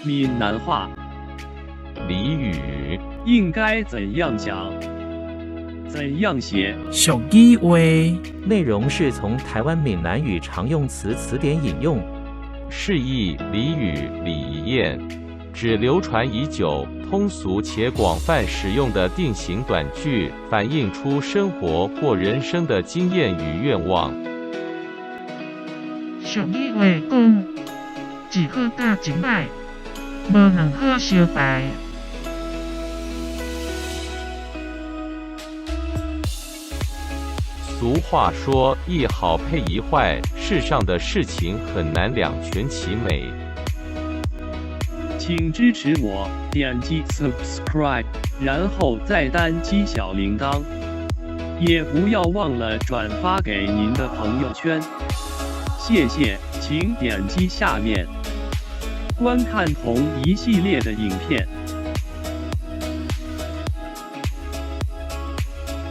闽南話俚語應該怎樣講？怎樣寫？俗語話。內容是從台灣閩南語常用詞詞典引用。釋義俚語、俚諺，指流傳已久、通俗且廣泛使用的定型短句，反映出生活或人生的經驗與願望。俗語話講，一好佮一䆀，無兩好相敗。俗話說，一好配一壞，世上的事情很難兩全其美。請支持我，點擊 subscribe，然後再單擊小鈴鐺，也不要忘了轉發給您的朋友圈。謝謝，請點擊下面觀看同一系列的影片。